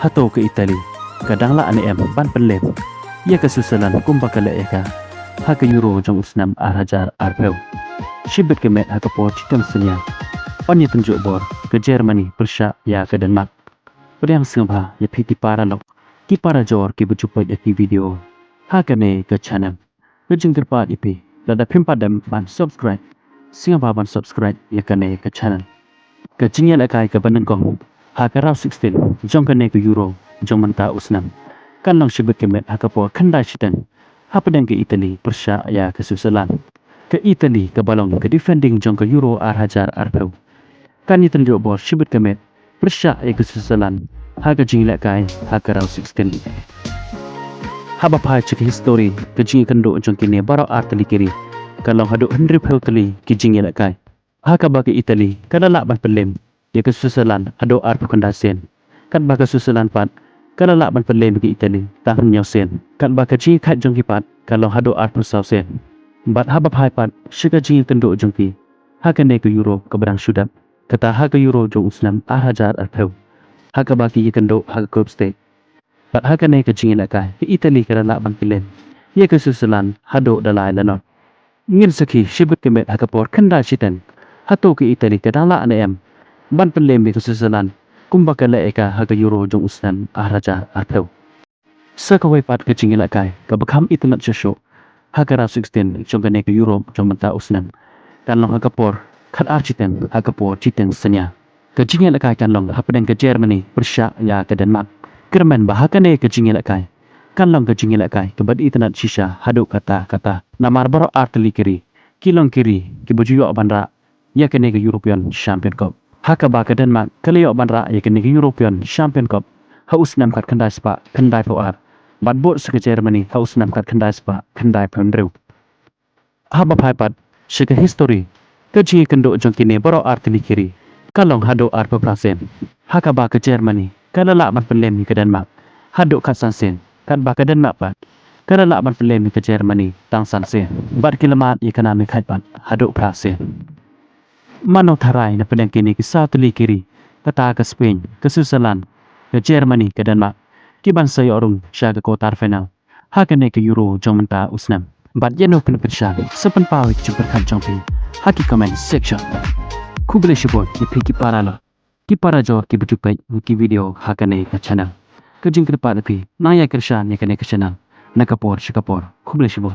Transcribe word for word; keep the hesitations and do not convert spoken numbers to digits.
Hato ka Italy ka dang lah ne em ban pynlem ïa ka Switzerland kumba ka leh ïa ka ha ka Euro jong u snem ar hajar arphew? Shibit ka met ha ka por shiteng synñia, ban ïatynjuh bor ka Germany pyrshah ïa ka Denmark. Pdiang sngewbha ïa phi ki paralok, ki parajor kiba ju peit ïa ki video ha kane ka channel. Ka jingkyrpad ïa phi, lada phim pat dep ban subscribe, sngewbha ban subscribe ïa kane ka channel. Ka jingïalehkai kaba nyngkong ha ka round sixteen jong kane ka Euro jong mynta u snem kan long shibit ka met ha ka por khyndai shiteng hapdeng ka Italy pyrshah ïa ka Switzerland. Ka Italy kaba long ka defending jong ka Euro ar hajar arphew kan ïatynjuh bor shibit ka met pyrshah ïa ka Switzerland ha ka jingïalehkai ha ka round sixteen. Haba phai sha ka history, ka jingïakynduh jong kine baroh ar tylli ki ri ka long haduh hynriewphew tylli ki jingïalehkai, ha kaba ka Italy ka la lah ban pynlem ïa ka Switzerland haduh arphew khyndai sien, katba ka Switzerland pat ka la lah ban pynlem ïa ka Italy tang hynñiew sien, katba ka jingïakhaid jong ki pat ka long haduh arphew saw sien. Bad haba phai pat sha ka jingïakynduh jong ki ha kane ka Euro kaba dang shu dep, kata ha ka Euro jong u snem ar hajar arphew, ha kaba ki ïakynduh ha ka group stage. Bad ha kane ka jingïalehkai ka Italy ka la lah ban pynlem ïa ka Switzerland haduh da lai la not. Ngin sakhi shibit ka met ha ka por khyndai shiteng, hato ka Italy ka dang lah ne em ban pynlem ïa ka Switzerland kumba ka leh ïa ka ha ka Euro jong u snem ar hajar arphew? Sa kawei pat ka jingïalehkai kaba kham itynnad shuh shuh ha ka round sixteen jong kane ka Euro jong mynta u snem kan long ha ka por khatar shiteng ha ka por shiteng synñia. Ka jingïalehkai kan long hapdeng ka Germany pyrshah ïa ka Denmark. Kyrmen ba ha kane ka jingïalehkai kan long ka jingïalehkai kaba itynnad shisha haduh katta katta, namar baroh ar tylli ki ri ki long ki ri kiba ju ïoh ban rah ïa kane ka European Champion Cup, ha kaba ka Denmark ka la ïoh ban rah ïa kane ka European Champion Cup ha u snem khatkhyndai spah khyndaiphew ar, bad bud sa ka Germany ha u snem khatkhyndai spah khyndaiphew hynriew. Haba phai pat sha ka history, ka jingïakynduh jong kine baroh ar tylli ki ri ka long haduh arphew phra sien, ha kaba ka Germany ka la lah ban pynlem ïa ka Denmark haduh khatsan sien, katba ka Denmark pat ka la lah ban pynlem ïa ka Germany tang san sien, bad ki la mad ïa ka nam ïakhaid pat haduh phra sien. Mano tharai napdeng kine ki saw tylli ki ri, kata ka Spain, ka Switzerland, ka Germany, ka Denmark, ki ban sa ïoh rung sha ka quarter final ha kane ka Euro jong mynta u snem? Bad ïa no pynpyrshang, sa pynpaw ïa ka jingpyrkhat jong phi ha ki comment section. Khublei shibun ïa phi ki paralok, ki parajor kiba ju peit ïa ki video ha kane ka channel. Ka jingkyrpad ïa phi, nang ïa kyrshan ïa kane ka channel na ka por sha ka por. Khublei shibun.